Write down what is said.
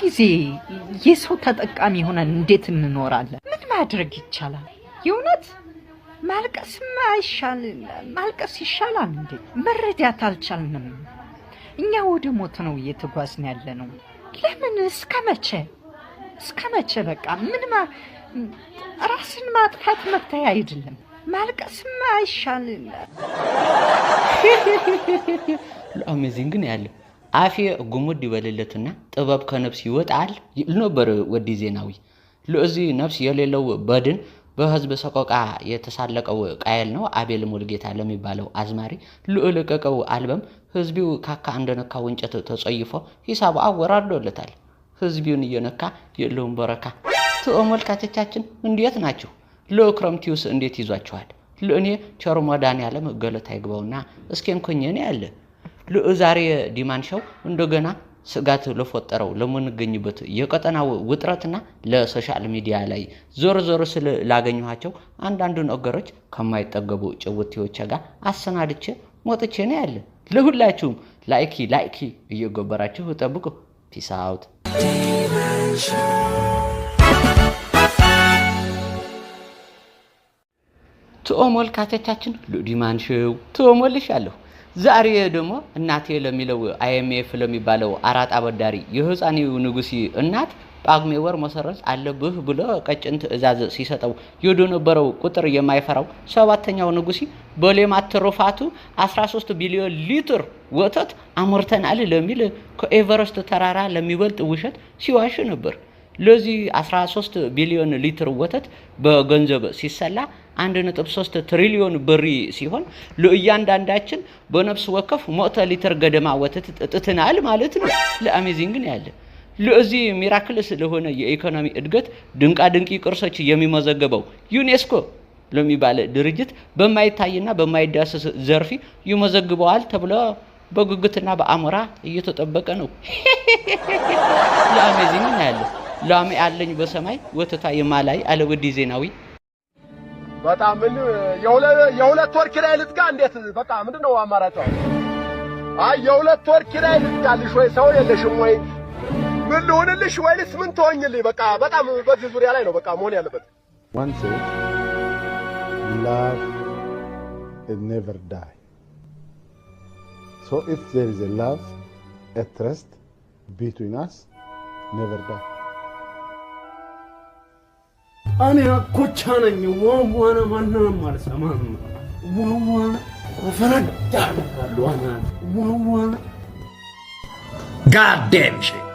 ሁልጊዜ የሰው ተጠቃሚ ሆነን እንዴት እንኖራለን? ምን ማድረግ ይቻላል? የእውነት ማልቀስማ አይሻል? ማልቀስ ይሻላል እንዴ? መረዳት አልቻልንም። እኛ ወደ ሞት ነው እየተጓዝን ያለ ነው። ለምን? እስከ መቼ? እስከ መቼ? በቃ ምን ራስን ማጥፋት መፍትሄ አይደለም። ማልቀስማ አይሻል? Amazing ነው ያለው። አፌ ጉሙድ ይበልለትና ጥበብ ከነፍስ ይወጣል ይል ነበር ወዲ ዜናዊ። ለዚህ ነፍስ የሌለው በድን በህዝብ ሰቆቃ የተሳለቀው ቃየል ነው አቤል ሙልጌታ ለሚባለው አዝማሪ ለለቀቀው አልበም ህዝቢው ካካ እንደነካው እንጨት ተጸይፎ ሂሳቡ አወራርዶለታል። ህዝቢውን እየነካ የለውም በረካ። ተመልካቾቻችን እንዴት ናችሁ? ለክረምቲውስ እንዴት ይዟችኋል? ለእኔ ቸሩ መድኃኔዓለም ገለታ ይግባውና እስኬን ኮኘኔ ያለ ዛሬ ዲማን ሾው እንደገና ስጋት ለፈጠረው ለምንገኝበት የቀጠናው ውጥረትና ለ social media ላይ ዞር ዞር ስል ላገኘኋቸው አንዳንዱ ነገሮች ከማይጠገቡ ጭውቴዎች ጋር አሰናድቼ ሞጥቼ ነው ያለ። ለሁላችሁም like like እየገበራችሁ ጠብቁ። Peace out። ተመልካቾቻችን፣ ዲማን ሾው ተመልሻለሁ። ዛሬ ደግሞ እናቴ ለሚለው IMF ለሚባለው አራጣ አበዳሪ የህፃኔው ንጉሲ እናት ጳጉሜ ወር መሰረዝ አለብህ ብሎ ቀጭን ትዕዛዝ ሲሰጠው የነበረው ቁጥር የማይፈራው ሰባተኛው ንጉሲ በሌማት ትሩፋቱ 13 ቢሊዮን ሊትር ወተት አምርተናል ለሚል ከኤቨረስት ተራራ ለሚበልጥ ውሸት ሲዋሽ ነበር። ለዚህ 13 ቢሊዮን ሊትር ወተት በገንዘብ ሲሰላ 1.3 ትሪሊዮን ብር ሲሆን ለእያንዳንዳችን በነፍስ ወከፍ 100 ሊትር ገደማ ወተት ጠጥተናል ማለት ነው። ለ amazing ነው ያለ። ለዚህ miracles ለሆነ የኢኮኖሚ እድገት ድንቃ ድንቂ ቅርሶች የሚመዘገበው ዩኔስኮ ለሚባል ድርጅት በማይታይና በማይዳሰስ ዘርፊ ይመዘግበዋል ተብሎ በጉጉትና በአሞራ እየተጠበቀ ነው። ለ amazing ነው ያለ። ላሜ አለኝ በሰማይ ወተቷ የማላይ አለ ወዲ ዜናዊ። በጣም ምን የ2 ወር ኪራይ ልዝጋ? እንዴት በቃ ምንድን ነው አማራጯ? አይ የ2 ወር ኪራይ ልዝጋልሽ ወይ ሰው የለሽም ወይ ምን ልሁንልሽ ወይስ ምን ትሆኝልኝ? በቃ በጣም በዚህ ዙሪያ ላይ ነው በቃ መሆን ያለበት። One said, "Love it never die." So if there is a love, a trust between us, never die. እኔ አኮቻ ነኝ። ዋዋና ማንንም አልሰማም። ዋዋና ፈነዳ አደርጋለሁ። ዋና ዋዋና Goddamn shit.